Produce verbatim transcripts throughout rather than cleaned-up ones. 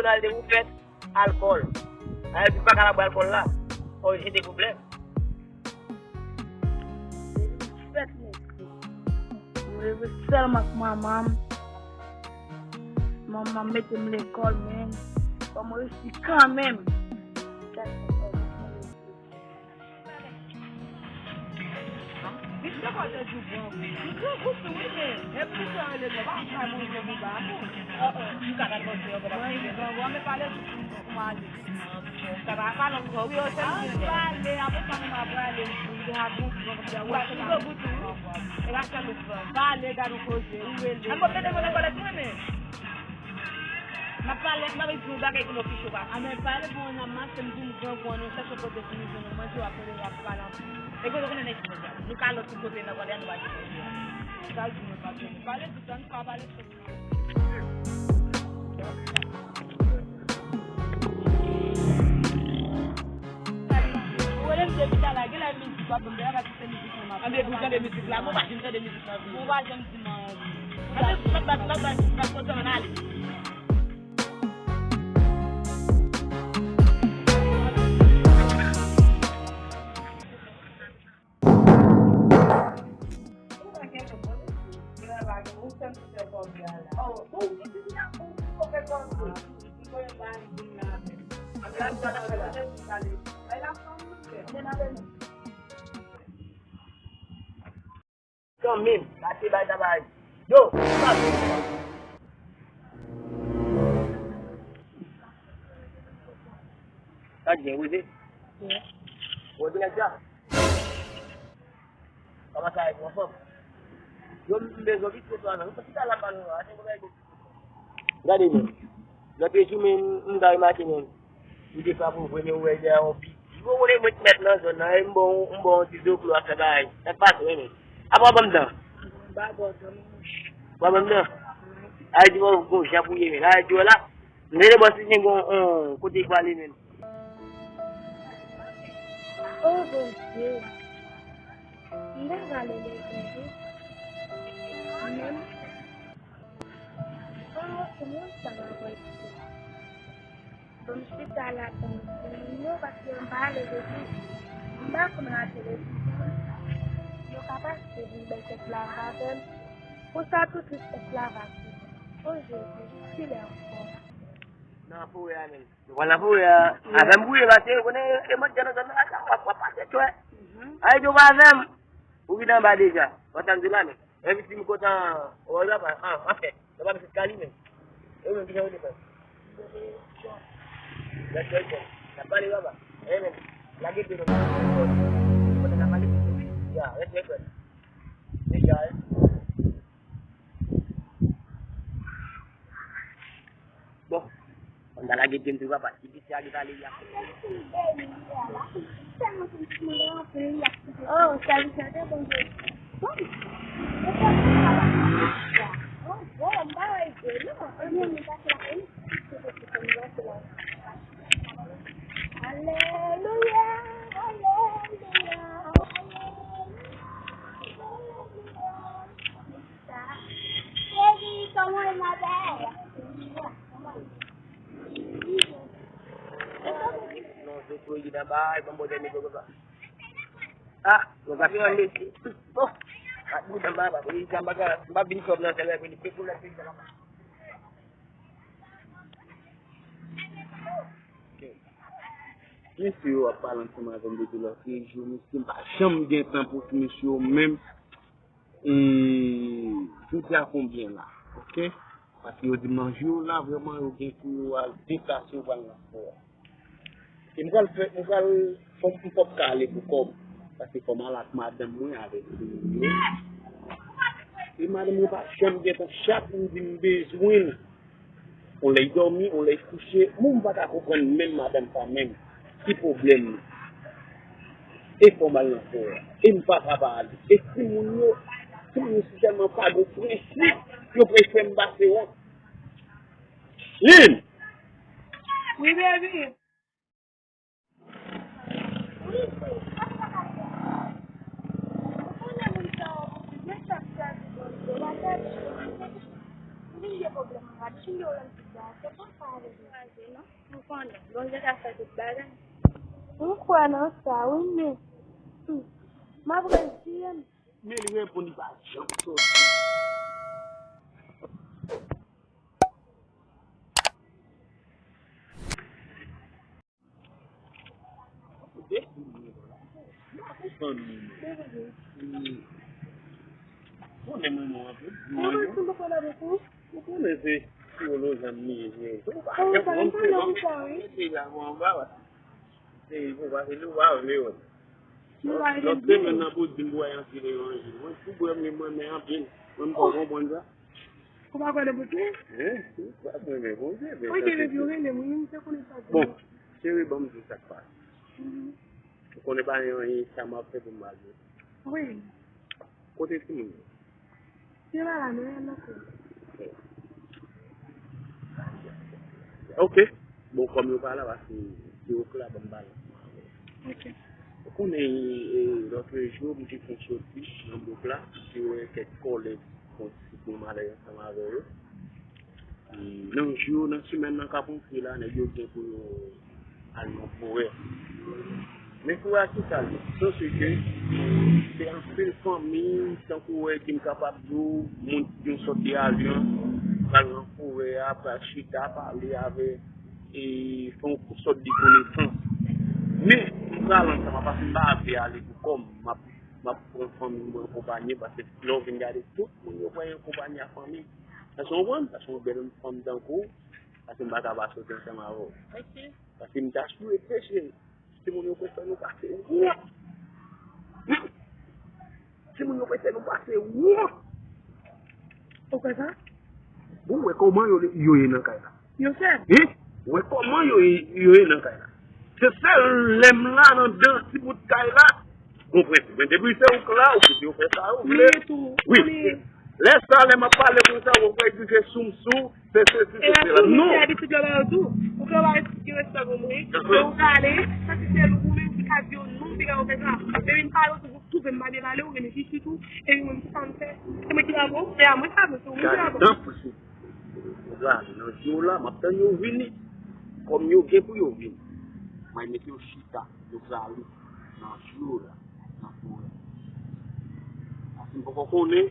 Pral de ou fèt alkòl. Ayè, di pa ka la bwè alkòl la. O, jete pwoblèm. Fèt, mesye. Mwen reve sèlman ak manman m. Manman m mete m lekòl, men. Fò mwen reyisi kanmenm. Li te konn te di bon. Li te goupi, wi, men. Epi li te rele nou, pa fè moun yo pou ba pou. Oh, oh. Li ka pa konte yo, pa. Mwen, bon, bon, men pale tout pou mwen ale. Sa va, pale ankò, wi, yo, se li. Pale, apre sa, nou va prale. Li te a goupi, bon, konsa, wi, se pa goupi, wi. E pa sèl ou pran. Pale, gade yon koze, ou rele. An, bon, mete mwen nan kòlèt mwen, men. M ap pale, m ap di yon bagay ki nou pi cho pase. A, men pale pou yon nonm, m ap di m grangou an, nou chèche kote pou nou jwenn yon manje, w ap rele, w ap pale anpil. E kote konnen nèg ki konsa. Nou ka lòt tout kote nan kòlè, nou pa di manje. Sa di mwen pa di. Pale tout tan, nou ka pale tout tan. Ou rele m depi talè, gen lè mizik w ap ban m, gen lè pa ti se mizik mwen m ap. Anben, pou tande mizik la, mwen pa janm tande mizik la. Mwen pa janm di m anyen. Anben, m ap bat, m ap bat, m ap kontan ann ale. Kanmenm, gade bay sa bay. Yo, sa. Sa k gen, Roze? Wi. Roze nèg sa. Kòman sa ye, anfòm? Yo, m bezwen vit fè swa nan. Ki sa l ap ba nou la? Gade men. Lòt jou men, m ta remake men. Ou te frape yon premye, ou wè, dèyè yon piti. Bon, ou konnen mwen ki mèt nan zòn nan, e m bon, m bon yon ti zoklo ap fè bagay. Sa k pase, wi, men. Apa w ban m dan? M pa ba w dan, non. W pa ban m dan? Ay, di mwen, bon, jan pou ye, men. Ay, di w la. M rele bòs li, gen yon, yon kote pou ale, men. O Bondye, m ta prale legliz wi. Men, o, se moun sa m ap wè isit. Bon, m chita la tann moun yo, paske m pa ale legliz. M pa konn rate legliz non. Yo ka pase vin bay kèk lav avè m. Pou sa tout respè lav ak ou. O Jezi, kilè ankò? Nan forè a menm. Nou pral nan forè a. Avè m pou ye pase, ou konnen e mòt jan nan zòn nan, w ap, w ap pase twè. Ay, di w pa avè m. Ou vin anba deja. W ap tann di la menm. Enviti m kontan, ou wè la pa. An, anfen, nou pa mete kali menm. E ou menm ki jan ou te fè? Rèt, rèt, rèt. N ap pale papa. E menm. Lage pye nou. Kote n ap pale? Ya, rèt, rèt, rèt. Deja, e. Bon, ann ta lage pye m tou papa. Ti piti a ki pale ya. Oh, sèvis la te bon Jezi. Bon. Oh, bon, m pa wè vre non. Ebyen, nou pase la. Alelouya, alelouya, alelouya. Jezi, kòman w ye, madanm? Non, je croyais d'abord, bon, bon, bon, bon. Ah, nou pa fè ann mesi. Bon, pa di m pa, pa di m pa, pa vin kòb nan sèl pou li pe pou la pe la. Mesye yo ap pale ansanm avè m depi lòt jou, mesye, m pa janm gen tan pou mesye yo menm. Hmm, jodi a konbyen la, oke? Paske yo di manje yo la, vrèman, yo gen pou yo al deplase, yo pral nan fò a. E m pral fè, m pral, fò m, m pòp ka ale pou kòb. Paske fò m al ak madanm mwen, avèk timoun yo. E madanm mwen pa janm gen tan, chak jou m di m bezwen l. On lè y dòmi, on lè y kouche, mwen m pa ka konprann menm madanm sa menm. Ki pwoblèm li? E fò m al nan fò a. E m pa ka pa ale. E timoun yo, timoun yo si sèlman pa gen prensip, yo prefere m pase wont. Lin! Wi, baby. pwoblèm an rad. Jan yo lanm pita, se pa sa avèk yo. Kraze, non? Ou konnen, Bondye ka fè tout bagay. M kwè nan sa, wi, men, hmm, m ap reziye m. Men li reponn, li pa janm soti. Ou konnen manman w anpil. Manman w anpil. Ou konnen se pwolozanm li ye. Ou pa gen bon se bon. Mete la mwen anba. Se pou pa se nou pa vle wè. Lòt semèn nan pou di m pou al antre levanjil. Mwen tou bwè m li mwen men anpil. Mwen m pa konprann sa. Ou pa kwè nan Bondye? Hein? Ou pa kwè nan Bondye, men. Ok, sa se depi ou rele m, wi, m te konnen sa. Bon, cheri, ban m di w sa k pase. Mhm. Ou konnen pa gen anyen sa m ap fè pou m pa di w. Wi. Kote timoun yo? Yo pa la, non, yo nan kou. Ok. Bon, kòm yo pa la, paske se yo k la, ban m pale. Ok. Ou konnen, e, lòt jou, m te fè yon soti nan bouk la, m te wè kèk kòlèg, bon, si bon malè ansanm avè yo. E, nan jou, nan semèn nan k ap rantre la, nèg yo gen pou yo al nan forè. Men forè a ki sa l ye? Sa se ke se anpil fanmi, tankou wè ki m kapab di w, moun yon sòt de avyon, pral nan forè a, pral chita, pale avè, e fè yon sòt de konesans. Men, m pral ansanm, paske m pa vle ale pou kò m, m ap, m ap pran fanmi m pou yon konpayi, paske lè w vin gade, tout moun yo pran yon konpayi a fanmi. Èske w konprann? Paske yon bèl fanm tankou w, paske m pa ka pa soti ansanm avè w. Ok. Paske m ta swete, cheri, timoun yo pral fè nou pase wont. Hmm. Timoun yo pral fè nou pase wont. Ou kwè sa? Bon, wè kòman yo, yo ye nan kay la. Yo fè? Wi, wè kòman yo, yo ye nan kay la. Se sèl lè m la nan dan ti bout kay la, gon prensip. Men depi se ou k la, ou kite yo fè sa yo vle. Wi. Lè sa, lè m ap pale konsa, ou kwè di se sou m sou, se sesi, se sela. Non. Ou gen abitid yo ba yo tou. Ou gen abitid yo respè pou moun. Lè ou prale, santi se ou menm ki ka di yo non, piga ou fè sa. Depi m pale, ou toujou twouve m pa byen pale, ou gen fifi tou. Epi mwen, ki sa m fè? Se mwen ki la bon, se a mwen sa bon, se ou menm ki la bon. Tanpri. Yo prale nan jou la, m ap tann yo vini. Kòm yo gen pou yo vini. Mwen mete yo chita, yo prale nan jou la, nan forè. Paske m poko konnen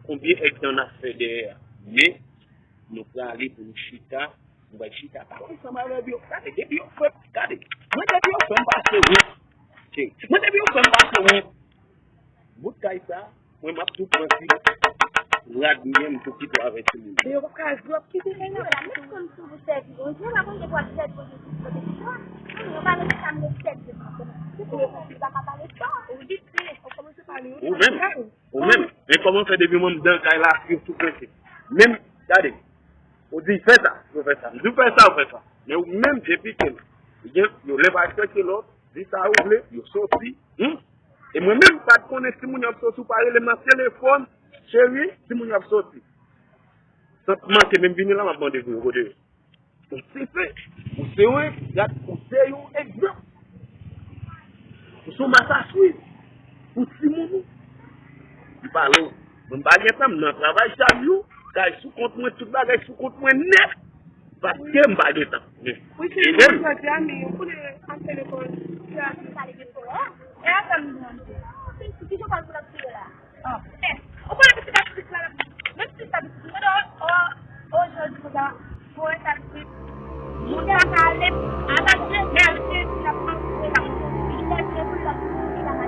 konbyen èdtan n ap fè dèyè a. Men, nou prale pou nou chita, nou pral chita pale ansanm avè yo. Gade, depi yo fè, gade, mwen depi yo fè m pase wont. Mwen depi yo fè m pase wont. Bout kay sa, mwen m ap tou pran ti rad mwen, m tou kite avè timoun. Men yo p ap ka, yo ap kite kay la. Menm konn si w sèvi Bondye, pa konn de pou ap sèvi Bondye sou kote ki sa. Yo pa mete sa m met tèt de sa. Se pou yo konn pa ka pale fò. Ou di se, ou kòmanse pale, ou menm, ou menm. Men kòman fè depi mwen m dan kay la, yo tou prese. Menm, gade, ou di fè sa, yo fè sa. M di w fè sa, ou fè sa. Men ou menm, depi ke yo lè pa respekte lòd, di sa ou vle, yo soti. Hmm? E mwen menm, m pa t konnen timoun yo ap soti, ou pa rele m nan telefòn, cheri, timoun yo ap soti. San manke menm vini la, m ap mande pou yo kote yo. Ou se fè, ou se yon, gad, ou se yon egzanp. Ou se yon mak a swiv pou timoun ou. M pale w, mwen m pa gen tan, m nan travay chak jou, kay sou kont mwen, tout bagay sou kont mwen nèt. Paske m pa gen tan. Wi, se ede m. Jodi a, men, ou konnen, ap fè lekòl, se a ki pale de kolè. E a sa m di w. Se ki jan w pral pou l ap tire la? Ah. Eh, ou konnen pitit a pitit la, menm pitit a pitit, mwen, oh, oh, oh, jodi konsa, pou wè sa pitit. Moun pa ka ale, ata se, men ale se, se la pou mwen, la pou mwen, se pou la pou mwen, la pou mwen.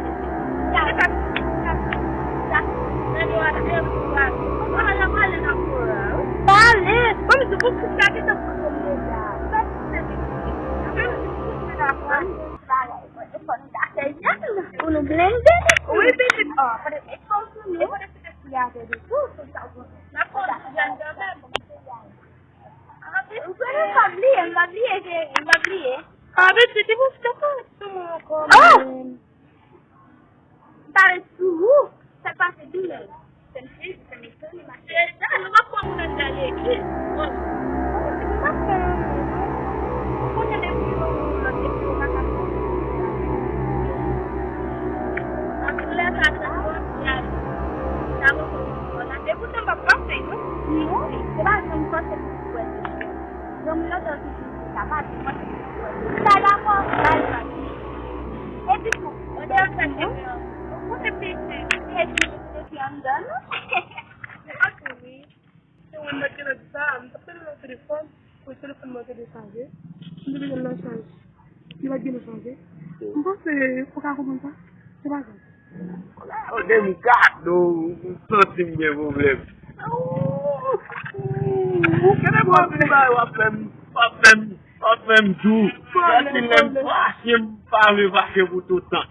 Pale, ban m di, pou kisa ki te pran konbyen la? Sa ki te pran konbyen la? Pou nou blende li tou. Wi, pitit. N ap konn jèn kanmenm. M pa bliye, m pa bliye, cheri, m pa bliye. Ah, pitit, li pou fè sa sou mwen ankò, menm. M pa ret sou ou. Sa k pase, di m. Se m sezi, se m etone, m ap fè sa, nou p ap pran moun nan legliz. Bon. Ou konnen depi yo, depi yo pa ka fè anpil lè sa, sa yo ap di a, sa yo fè yon fò la. E poutan m p ap panse, non. Non, se pa janm fò. Lòt jou ki vini, sa pa di mwen. Sa dakò, sa dakò. Epi tou, ou te ap fè cheve an. Ou konnen plis se, se ki, se ki anndan, non? Ok, wi. Se mwen, m pa t gentan di sa, m t ap tande nan telefòn, pou telefòn mwen te dechaje. M te mete l nan chaj. Li pa t gentan chaje. M panse ou ka konprann sa. Se pa grav. Ou de m gade w, m santi m gen pwoblèm. Ou kete bon ti bagay w ap fè m, w ap fè m, w ap fè m di w. Gade lè m fache, m pa vle fache pou tout tan.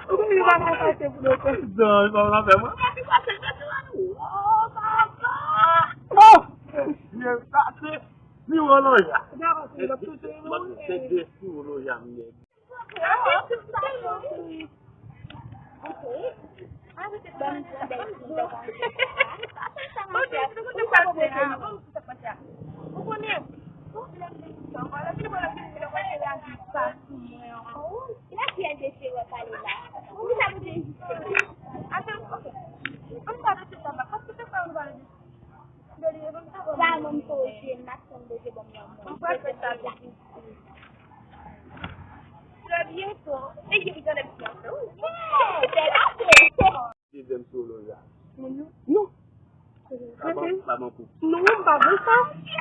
Ou konnen m pa ka fache pou tout tan. Non, sa w ap fè mwen. M pa ka fache, fache la. Oh, papa. Oh! Mesye, sa se siwo loja. Se de siwo loja m gen. Sa menm koze m ap tann deje bon mwen. Mwen prèske sa. Trè byento. E ki gade m fiyanse, wi. Bèl apre. Dezyèm solo la. Moun yo? Non. Pa ban, pa ban kou. Non, m pa bon sa.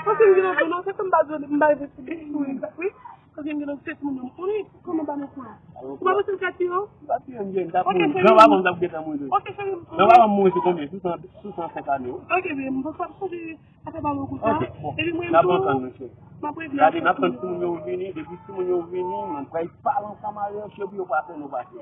Paske m gen anvi non, se ke m pa jwenn, m pa jwenn sou, sou egzak, wi. Paske m gen anvi se moun yo m konnen, kòman ba nou kou la? Ou pa panse l ka tiye w? Li pa tiye m, Jay, m t ap mouri. Granpapa m t ap gentan mouri. Ok, cheri. Granpapa m mouri sou konbyen? Sou san, sou san senk ane, wi. Ok, men m pa sonje. Sa fè pa bon kou sa. Ok, bon. Epi mwen tou, m ap antann nou, cheri. M ap regle. Gade, n ap tann timoun yo vini. Depi timoun yo vini, mwen pral pale ansanm avè yo, epi yo pral fè nou pase.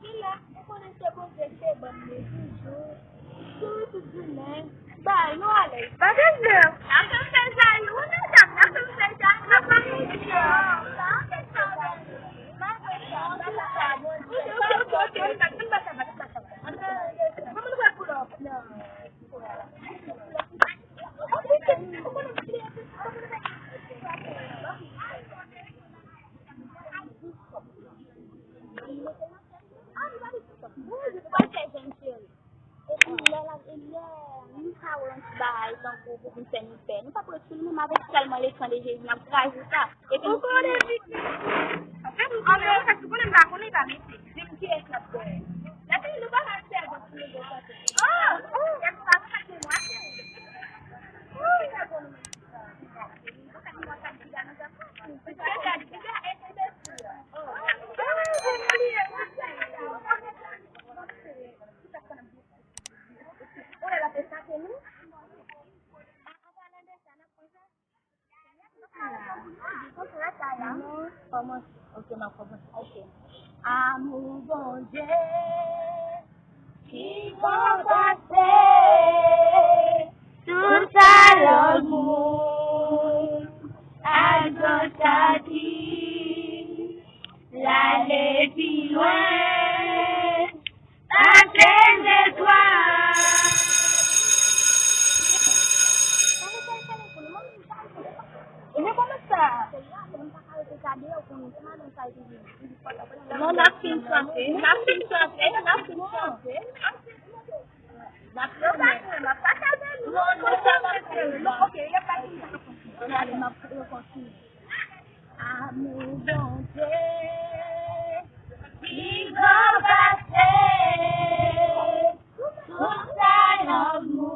Kila, ou konnen se Bondye ki te ban m li toujou. Sou tout jounen. Bay, nou ale. Bagay nan. N ap fè m fè jayi, wi, medam, n ap fè m fè jayi. N ap fè m fè jayi. Epi lè l ap, e lè nou ka wè yon ti bagay tankou pou vin fè nou pè. Nou p ap ret sou li menm avèk sèlman lesan de Jezi, n ap kraze sa. Epi nou konnen. Anmè ou fèk ou konnen m pa konnen pa mete. Di m kiyès l ap dèyè. Epi nou pa ka fè bon pou nou bon sante. Oh! Oh! Epi pa konn mwa. Oh! Kòmanse. Ok, n ap kòmanse. Ok. Amou Bondye ki gran pase tout sa lòt moun, ak gran chati, l ale pi lwen pase zetwal. Non, n ap fin chante, n ap fin chante, n ap fin chante. N ap fin chante. Non, non, sa va. Gade, m ap rekontinye. Amou Bondye ki gran pase tout sa lanmou,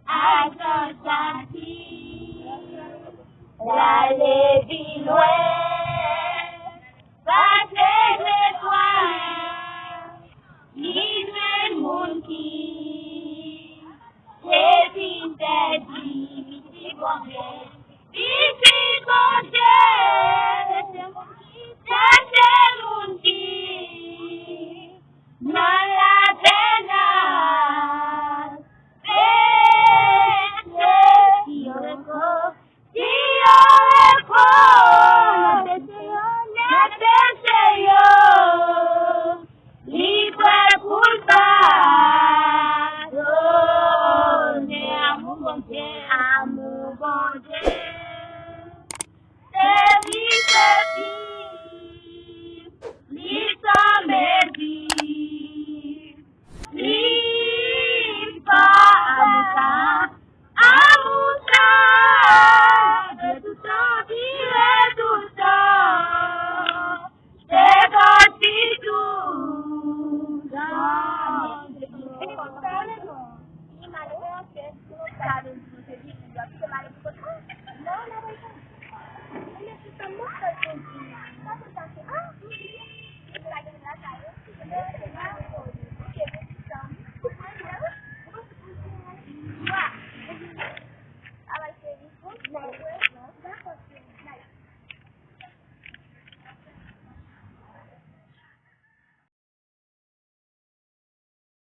ak gran chati, l ale pi lwen